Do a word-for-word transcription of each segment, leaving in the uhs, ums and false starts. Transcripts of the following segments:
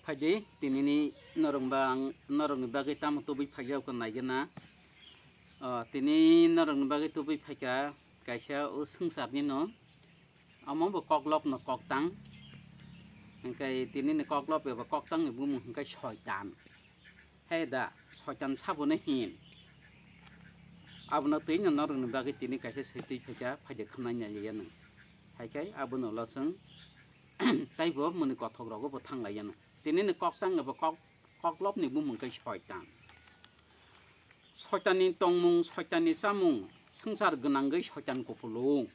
Phaidi, tinini norok ba ang norokni bagwi tamo tubui phaijak kho naigena. O, tini norokni bagwi tubui phaikha kaisa o swngcharni no. Omo bo koklopno koktang. Hwnkhe tinini koklop eba koktangni bumung hwnkhe soitan. He da, soitan sabono hin. Abono twino norokni bagwi tini kaisa swi twi phaikha, phaidi khwnai nailaiyano. Haikhai abono ulo chwng taibo mwnwi kothok rogo bo thanglaiyano. Tinini koktang eba kok-, koklopni bumung khe soitan. Soitanni tongmung, soitanni chamung, swngchar gwnangwi soitan kupulung.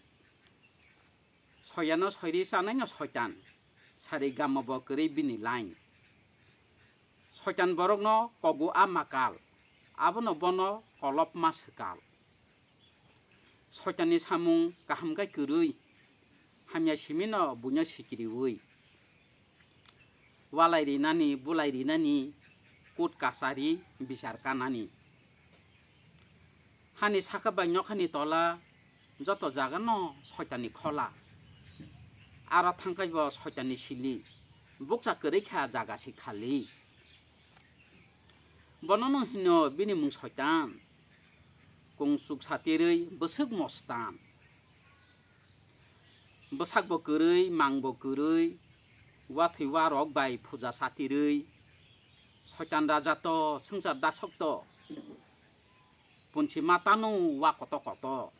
Soyano soiri chanaino soitan, sari gamo bo kwrwi bini lain. Soitan borokno kogu a makal, abono bono kolopma swkal. Soitanni samung kaham khe kwrwi, hamya simino buino sikiriwi. Walai rinani, bulai rinani, kut kasari, bichar kanani. Hani saka bai nokhani tola, joto jagano soitanni khola. Aro thangkhai bo soitanni sili, bukcha kwrwi kha jaga si khali. Bono no hino bini mung soitan, kung chuk satirwi bwswk mostan. Bwsak bo kwrwi, mang bo kwrwi, wathwi warok bai phuja satirwi, soitan raja to, swngchar dasok to, punchi matano wa koto koto.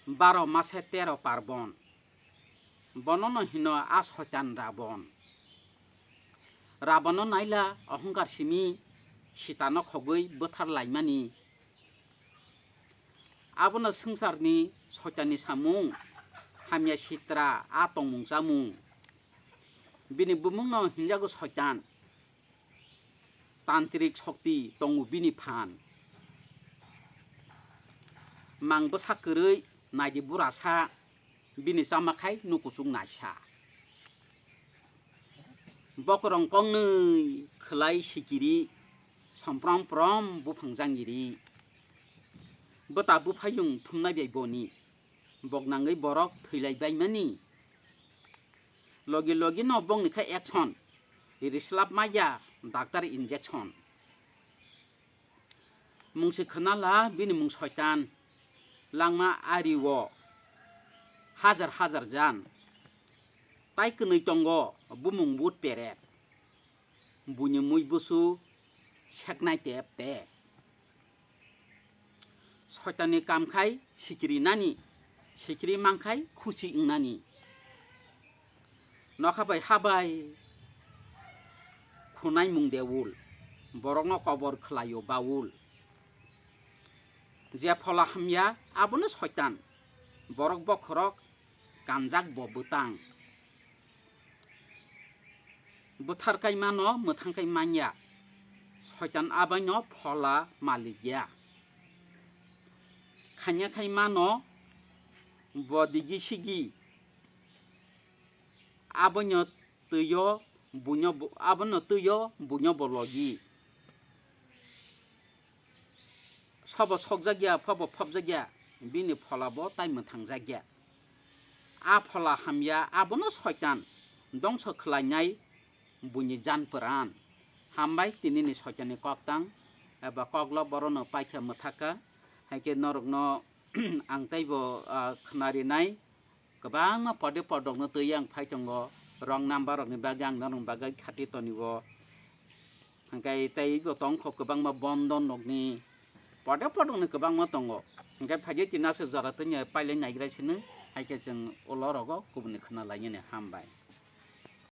Baro mase tero parbon, bono no hino a soitan Rabon. Rabono naila ohongkar simi Sitano khogwi bwthar laimani. Abono swngcharni soitanni samung, hamya sitra a tongmung chamung. Bini bumungno hinjago soitan, tantrik shokti tongo bini phan. Mang bwsa kwrwi naidi burasa, bini chama khai nukuchuk naisa. Bokorong kongnwi khwlai sikiri, somprom prom buphang jangiri. Bwta buphayung thumnai bai boni, boknangwi borok thwilai baimani. Logi logi no bongni khe action, rislap maya doctor injection. Mungsi khwnala bini mung soitan, langma ario hajar hajar jan. Tai kwnwi tongo bumung but peret, buini mui busu seknai tep tep. Soitanni kam khai sikiri nani, sikiri mang khai khusi wngnani. Nokha bai ha bai khunai mung deul, borokno kobor khwlaio baul. Je phola hamya abono soitan, borok bokhorok kanjak bo bwtang. Bwthar kai mano mwthang kai manya, soitan abaino phola malik ya. Khanya khai mano bo digi sigi, aboino twiyo buino bo, abono twiyo buino bo logi. Sobo sokjakya, phobo phobjakya, bini pholabo tai mwthangjakya. A phola hamya, abono soitan dongso khwlainai buini jan pwran. Hambai tinini soitanni koktang eba koklo borono paikha mwthakha. Haikhe norokno ang teibo, ah, khwnarinai. Kwbangma pode podokno twi ang phai tongo, wrong number rokni bagwi ang norokni bagwi khati tonio. Hwnkhe tei bo tongkho kwbangma bondon rokni pode podokni kwbangma tongo. Hwnkhe phaikhe tini aswk jora twi pailai naigra sino, haikhe chwng ulo rogo kubuni khwna lainani hambai.